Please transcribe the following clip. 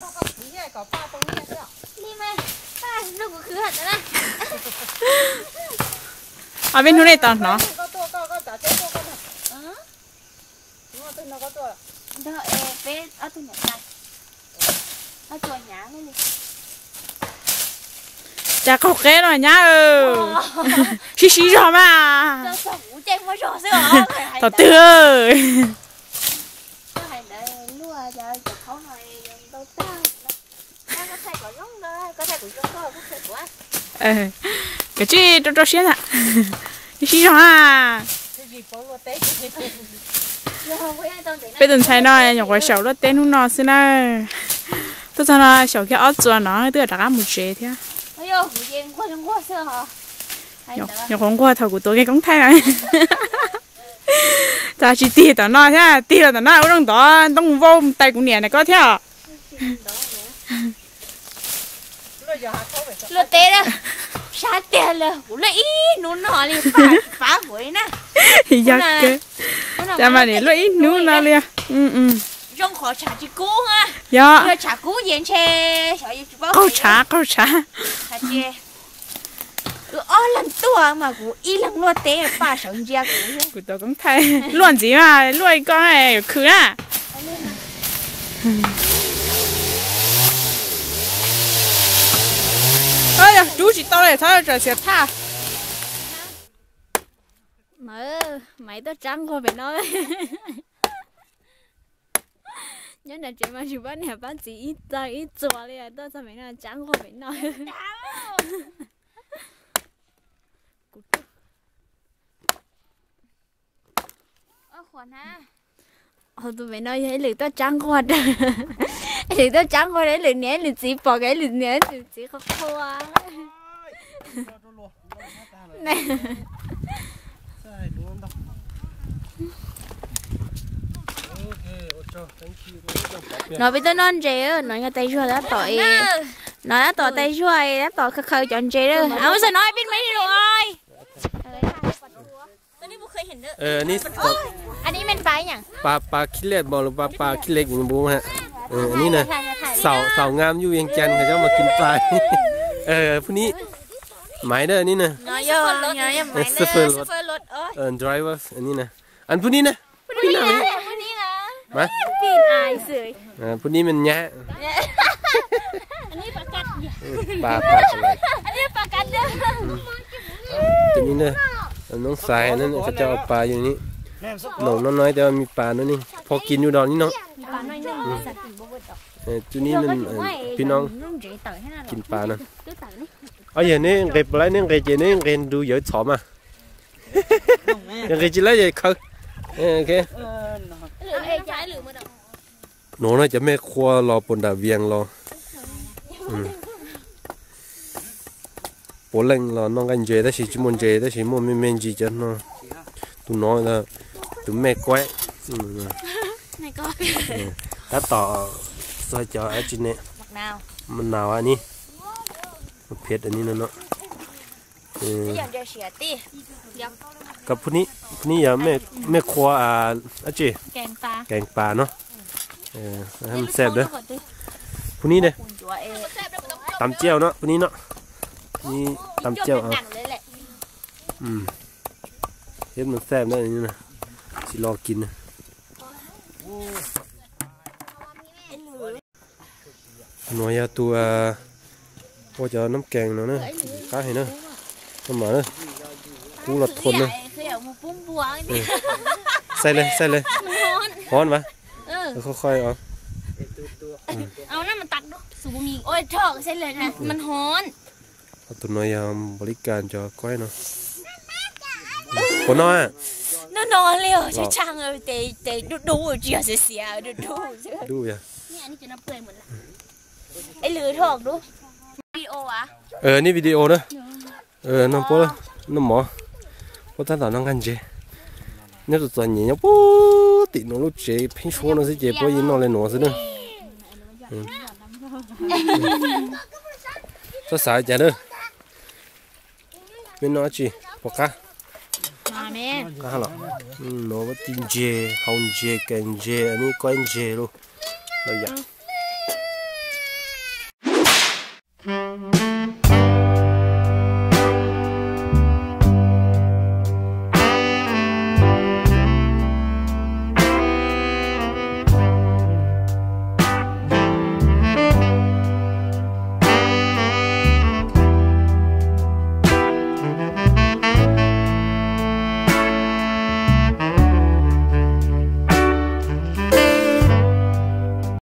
Ob peb hnub nej tos hnov. Cas qaug qeb no nyab. Sib sib zog mas. Thaum twg. Kav tsij rau rau siab ntag. Sib sib zog na. Peb tus ntxhais no nyuam qhuav xyaum luaj teb hnub no xwb na. Tuaj txog no xyaum kiag ob txuas no twb rov qab mus tsev thiab. Nyuam qhuav nquag thaum kuv tuav kiag koob thaij na. Tsis tig tom no thiab, tig los tom no ua zoo ntov ntoo vau tais kuv niam na koj thiab. Luaj teb, sab tiag li, kuv luaj ib hnub no li pab kuv li na. Yog, cas mas nim luaj ib hnub no li. Zoo qhov tshav tsis kub, yog tshav kub ces ntshe qaug tshav, qaug tshav. Wb ob leeg tuaj mas kuv ib leeg luaj teb, pab sawv ntsia kuv. Kuv tuav koob thaij luaj ntxiv mas luaj koj yuav khwv na. Rub tsis tau li, txhob txawm xiav thaj. Maiv tuaj tsab nquag pem no. Nyob nram tsev mas tsis pab niam pab txiv ib txog ib txuas li, tuaj txog pem no tsab nquag pem no. Tus pem no yog ib lwm tuaj tsab nquag, ib lwm tuaj tsab nquag, ib lwm niam ib lwm txiv pom, ib lwm niam ib lwm txiv qhuas qhuas. No peb tuaj noj ntses, no yog tais zuag tab tom, no tab tom tais zuag tab tom khaws khaws cov ntses. Ua txog no peb muaj ib lus. Pab khib lej mos lus, pab khib lej kuv npu ha. Ni na, xaum ngam yuj yeej can khaws cov mas kis pas. Pub nib, maiv da ni na. Xwb fwj luas, driver ni na. An pub nib na. Pub nib mas nyab. Tus ni na, noob xais na, koj cov pas yus ni. Noom no no cov me pas no ni, pho kis yus dos ni no. Tus ni, pib noob, kis pas no. Yog neb nqes puas laib, neb nqes ces neb nqes nrug yawv txhom mas. Yog nqes tsis laib ces khaws. Nuav no cov mej qhua los puas nram Vias los, puav leej los noj nqaij ntses tab sis tsis muaj ntses tab sis muaj me me ntsis cov no. Tus no, tus mej kuaib, tab tom xav cov dab tsi ne, nas ni, phem ni no no. Koj pub nib yog mej qhua dab tsi, kees pas no. Xeeb, pub nib ne, tam ciaj no, pub nib no, tam ciaj. Xeeb, tsis los kis. Nuav yog tus ua cov nab kees no na, qab heev na. Kub los thuam na. Xaij le, xaij le. Hov mas. Qhov qhov os. Tus no yog npaum li cas cov kuaib no? Puas noj? Noj no li os, tshee tshee, tes dub dub tsis yog xiav xiav, dub dub. Nib video na. Noj puab, noj mov, puab tab tom noj nqaij ntses. Nyob txom txom nyem nyob puag tim nuav lub tsev pheeb suab no xwb ces puab yeej noj li nuav xwb na. Txhob xav cas na. Mej noj dab tsi? Puas qab? Qab los? Nuav puab ci ntses, hau ntses, kees ntses, nib kuaib ntses lauj. Lawm yam.